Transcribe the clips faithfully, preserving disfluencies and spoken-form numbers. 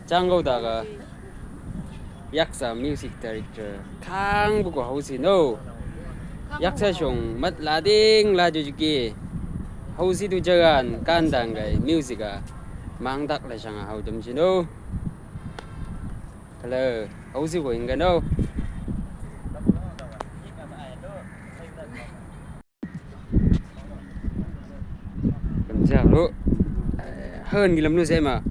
Changau daga. Yaksa music director. Kangbuko hausi no. Yaksa song mat lading la jujuki. Hausi tu jagan kandang gai music a. Mangdak la sanga hau jam sino. Hello. Hausi ko inga no. Lam sia lo. Eh, han gi lam lo sai ma.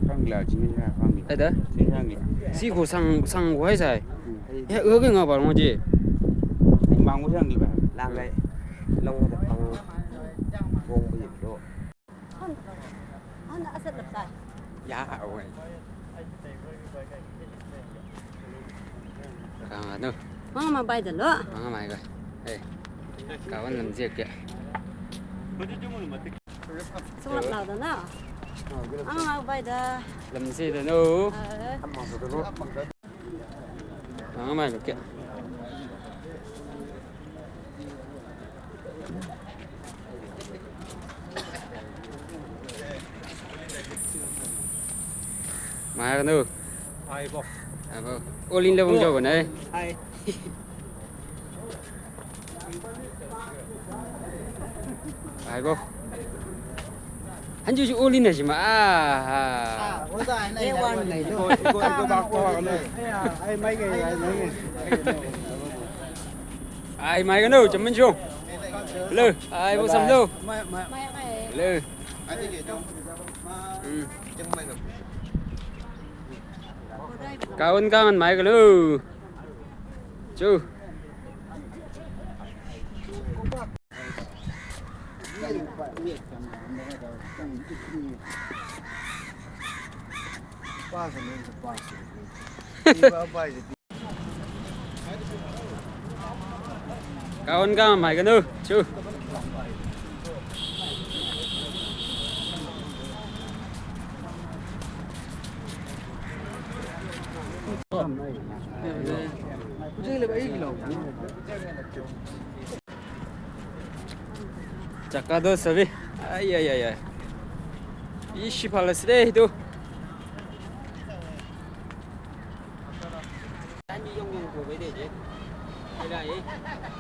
Kang la, sini ya, kang la. Ada? Sini ya, kang la. Si ko sang, sang ko hai sai. Hmm. Ya, oke nga ba ngoji. Mang ko sang di ba. Lang lai. Long da pang. Bong ko lo. Han, han asat lap sai. Ya, oke. Ka no. Manga ma bai da lo. Manga ma ga. Eh. Ka wan lam ziak ya. Sungat lau da na. Manga ma bai da. Lam ziak da no. Eh. Manga ma ga. Mai ka no. Ai bo. Ai bo. All in le bung jo na. Ai. Ai bo. Hanju ju all in na si ma. Ah. Ah. Ai mai ka no, jaman jo. Hello. Ai bo sam lo. Hello. Hmm. Kawan kangan mai ka lo. Chu. Kawan ka mai ka no. Chu. Chaka do sabi. Ai, ai, ai, ai. Ishi pala sire hitu.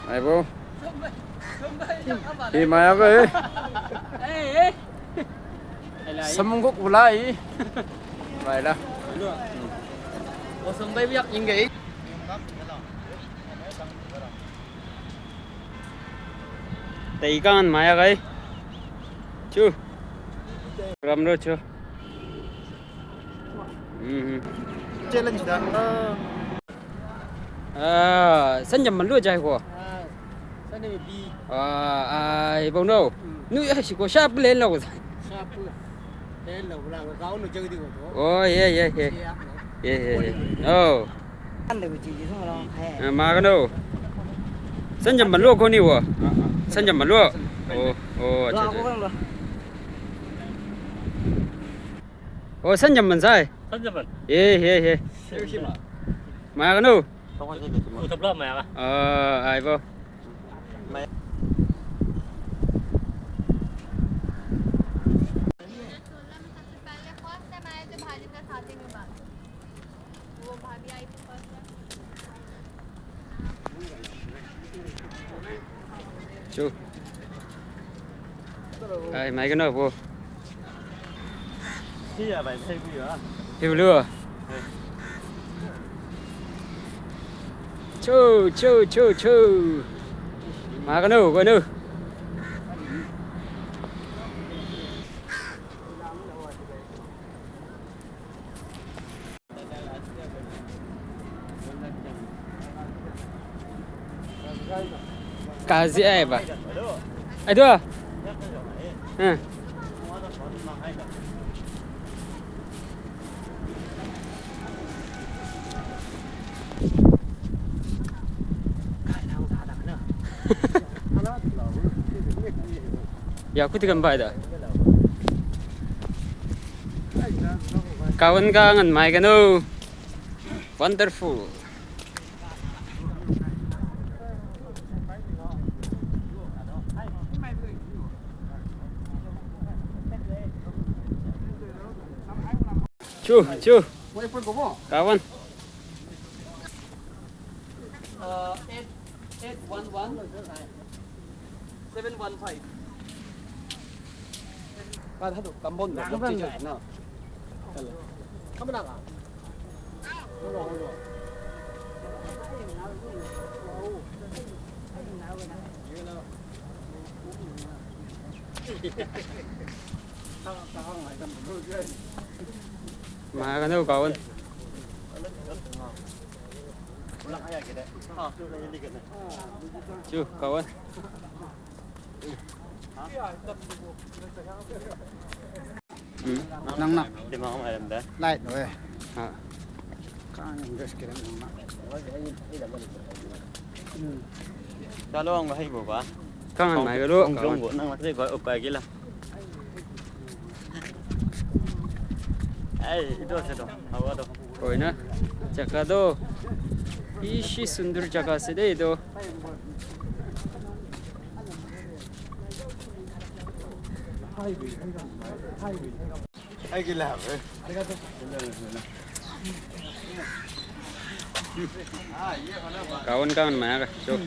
Ai bo. Hi maya ko eh. Samung ko kulai. Baiklah. Taikan maya kai. Chu. Ram ro chu. Mhm. Challenge da. Ah, sanjam man lo jai ko. Ah, sanjam bi. Ah, ai bau no. Hmm. Nu ya si ko sharp le lo. Sharp. Le lo la ko no jai di ko. Oh, yeah, yeah, yeah. Yeah, yeah, yeah. Oh. Eh, ma ka no. Sanjam man lo ko ni wo. Sanjam man lo. Oh, oh, acha, acha. Oh, sanjam man sai. Sanjam man. Eh, eh, eh. Ma ka no. Ko tabla ma ka. Ah, ai bo. Chu. Ai, mai ka no bo. Hi ya bai, hi bu ya. Hi bu lu. Chu, chu, chu, chu. Ma ka no, ka no. Kazi ai ba. Ai dua. Eh. Ya, kuti kan bai da. Kawan kangan mai kano. Wonderful. Chu, chu. Kawan. Uh, eight, eight one one, seven one five. Kan hadu, kambon, na. Hello. Kamu na ka? Makan tu kawan. Chu, kawan. Hmm. Nang na. Light no eh. Ha. Kan yang gas kira nang na. Hmm. Kalau ang bahai bo ba. Kan mai galo. Jong bo nang masih gua okai gila. Ai, ido se do. Hawa do. Koina. Jaga do. Ishi sundur jaga se de ido. Hai gila. Kawan kawan mana ka? Cuk.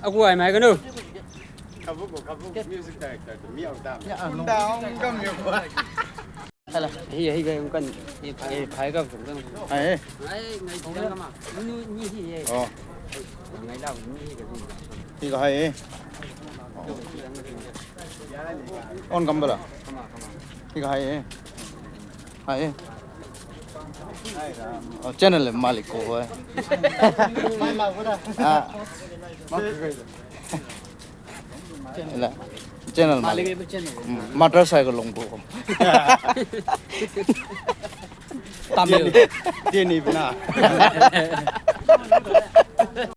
Aku ai mai kanu. Kabuku, kabuku, music director tu, mi au tam. Ya, anu. Unda, unda, mi au. Hala, hi, hi, ga, kan, hi, phai, phai, ga, kan. Hai. Ai, ngai, ngai, ma. Nu, ni, hi, eh. Oh. Ngai, la, ni, hi, ga, ni. Hi, ga, hai, eh. On kam bala. Hi, ga, hai, eh. Hai, eh. Oh, channel malik ko, eh. Ah. Ela, channel malik. Malik channel. Hmm, motorcycle long bo. Tamil. Tiene, tiene, na.